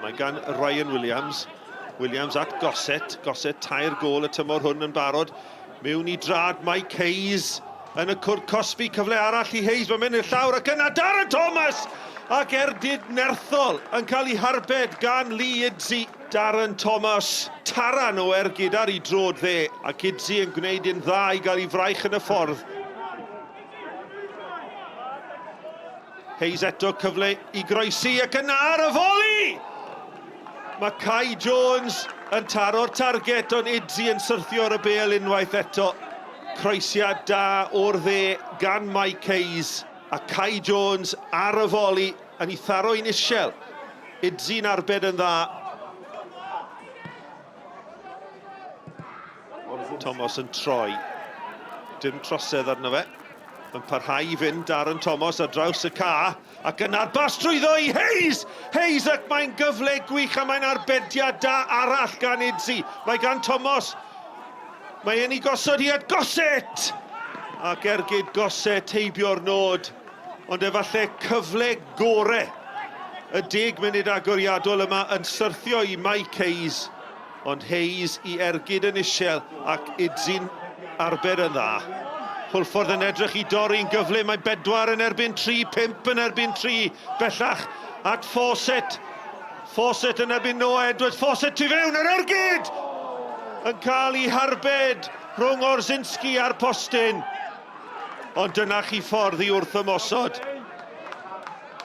Mae gan Ryan Williams. Williams at Gossett. Gossett tair gôl y tymor hwn yn barod. Mewn i drad Mike Hayes yn y cwrt cosbi. Cyfle arall i Hayes. Mae'n mynd i'r llawr ac yna Darren Thomas! Ac ergyd nerthol yn cael ei harbed gan Lee Idzi. Darren Thomas, taran o ergyd ar ei droed dde, ac Idzi yn gwneud yn dda i gael ei fraich yn y ffordd. Hayes eto cyfle i groesi ac yna ar y foli! Mae Kai Jones yn taro'r target ond Idzi yn syrthio ar y bêl unwaith eto. Croesiad da o'r dde gan Mike Hayes a Kai Jones ar y foli yn ei tharo i'n isel. Idzi'n arbed yn dda. Thomas yn troi. Dim trosedd arno fe. Yn parhau i fynd Darren Thomas ar draws y ca. Ac yna'r bas trwyddo i Hayes! Hayes ac mae'n gyfle gwych a mae'n arbediad da arall gan Idzi. Mae gan Thomas. Mae e'n ei gosod hi at Gossett! Ac ergyd Gossett heibio'r nod. Ond efallai cyfle gore y deg munud agoriadol yma yn syrthio i Mike Hayes. Ond Hayes i ergyd yn isel ac Idzi'n arbed yn dda. Hwlffordd yn edrych i dorri'n gyflym, mae bedwar yn erbyn tri, pump yn erbyn tri, bellach at Fawcett. Fawcett yn erbyn Noah Edwards, Fawcett tu fewn, yr ergyd! Yn cael ei harbed rhwng Orzinski a'r postyn. Ond dyna chi ffordd i wrth ymosod.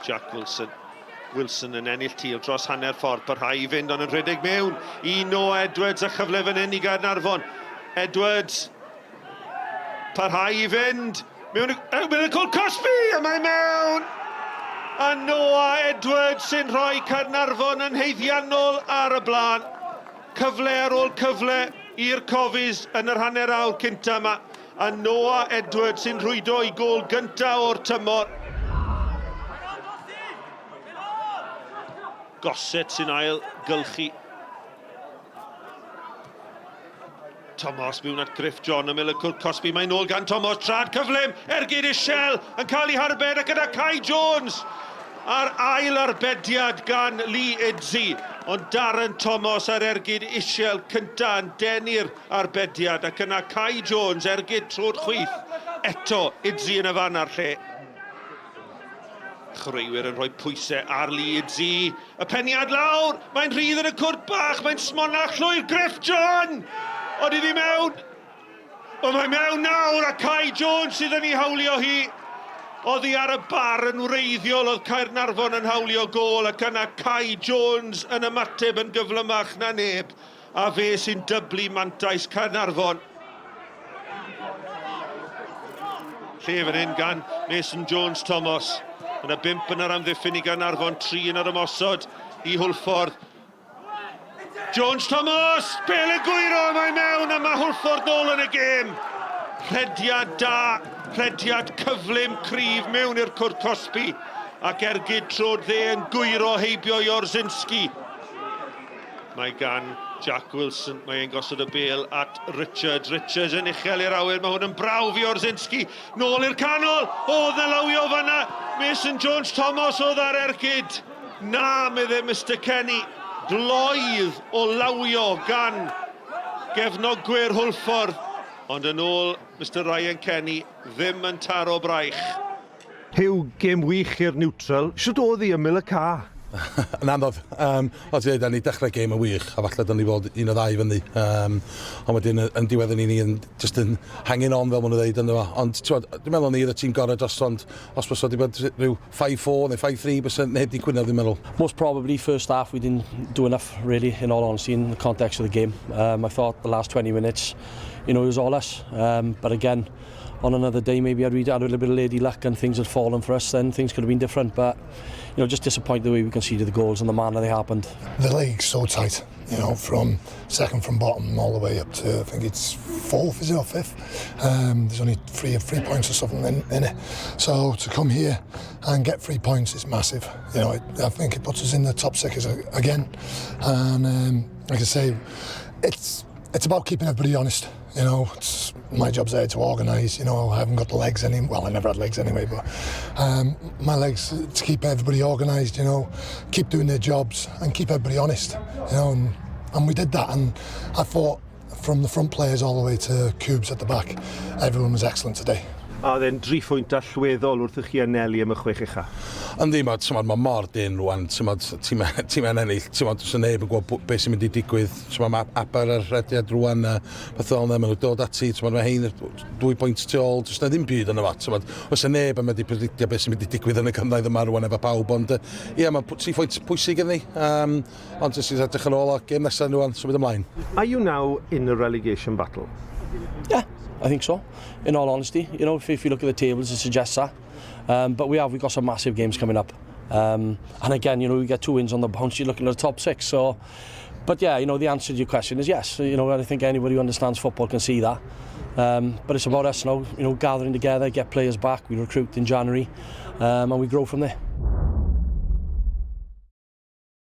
Jack Wilson. Wilson yn ennill tîl dros hanner ffordd, parhau i fynd ond yn rhedeg mewn i Noah Edwards a chyfle fan hyn i Gaernarfon. Edwards parhau i fynd mewn mewn y col Cosby a mae mewn! A Noah Edwards sy'n rhoi Caernarfon yn haeddiannol ar y blaen. Cyfle ar ôl cyfle i'r Cofis yn yr hanner awr cynta yma. A Noah Edwards sy'n rhwydo i gôl gyntaf o'r tymor. Gossett sy'n ail gylchu. Thomas mewn at Griff John ymyl y cwrt cosbi. Mae'n ôl gan Thomas. Trad cyflym. Ergyd Ishel yn cael ei harbed ac yna Kai Jones a'r ail arbediad gan Lee Idzi. Ond Darren Thomas ar ergyd Ishel cynta yn denu'r Arbediad ac yna Kai Jones, ergyd trw'r chwith. Eto, Idzi yn y fan a'r lle. Chwaraewyr yn rhoi pwysau ar Lee Idzi. Y peniad lawr! Mae'n rhydd yn y cwrt bach, mae'n smonach llwyr Griff John! Ond iddi mewn! Ond mae mewn nawr a Kai Jones sydd yn ei hawlio hi. Oddi ar y bar yn wreiddiol oedd Caernarfon yn hawlio gôl ac yna Kai Jones yn ymateb yn gyflymach na neb. A fe sy'n dyblu mantais Caernarfon. Lle fan hyn gan Mason Jones Thomas. Yna bump yn yr amddiffyn i Gaernarfon, tri yn yr ymosod i Hwlffordd. Jones Thomas! Bel y gwyro, mae mewn a mae Hwlffordd nôl yn y gêm. Rhediad da, rhediad cyflym, cryf mewn i'r cwrt cosbi ac ergyd trod dde yn gwyro heibio i Orzinski. Mae gan Jack Wilson, mae e'n gosod y bêl at Richards. Richards yn uchel i'r awyr, mae hwn yn brawf i Orzinski. Nôl i'r canol, oedd na lawio fanna. Mason Jones Thomas oedd ar ergyd. Na, medde Mister Kenny. Gloedd o lawio gan gefnogwyr Hwlffordd. Ond yn ôl Mister Ryan Kenny, ddim yn taro braich. Huw, gêm wych i'r niwtral. Shwt oedd hi ymyl y ca? Yn anodd. Um, o ti'n dweud, ni dechrau gêm yn wych, a falle dyn ni fod un o ddau fyny. Um, ond wedyn yn diwedd ni ni yn just yn hanging on fel maen nhw'n dweud ynddo fo. Ond ti'n dwi'n meddwl ni oedd y tîm gorau dros ond os bysa wedi bod rhyw 5-4 neu 5-3 bysa neb di cwyno dwi'n meddwl. Most probably first half we didn't do enough really in all honesty in the context of the game. Um, I thought the last 20 minutes you know it was all us. Um, but again on another day maybe I'd had a little bit of lady luck and things had fallen for us then things could have been different but you know just disappointed the way we conceded the goals and the manner they happened. The league's so tight you know from second from bottom all the way up to I think it's fourth is it or fifth um, there's only three three points or something in, in it so to come here and get three points is massive you know it, I think it puts us in the top six again and um, like I say it's it's about keeping everybody honest. It's my job's there to organise. I haven't got the legs any. Well, I never had legs anyway, but my legs to keep everybody organised. Keep doing their jobs and keep everybody honest. And we did that. And I thought from the front players all the way to Cubes at the back, everyone was excellent today. A oedd e'n dri phwynt allweddol wrth i chi anelu am y chwech ucha. Yndi, mae, t'mod, mae mor dyn rwan, t'mod, ti'n ti ennill, t'mod, does neb yn gwybod beth sy'n mynd i digwydd. T'mod, mae Aber ar rediad rwan, a beth fel yna, maen nhw'n dod ati, t'mod, mae hein 2 pwynt tu ôl, does na ddim byd yna fo, t'mod, oes na neb yn mynd i predictio beth sy'n mynd i digwydd yn y cyfnod yma rwan efo pawb, ond ie, mae 3 pwynt pwysig iddi, ond jyst i edrych yn ôl o gêm nesaf rwan, symud ymlaen. Are you now in the relegation battle? Yeah, I think so. In all honesty, if you look at the tables, it suggests that. But we've got some massive games coming up. And again, we get two wins on the bounce, you're looking at the top six. So, but yeah, the answer to your question is yes. I think anybody who understands football can see that. But it's about us now, gathering together, get players back. We recruit in January, and we grow from there.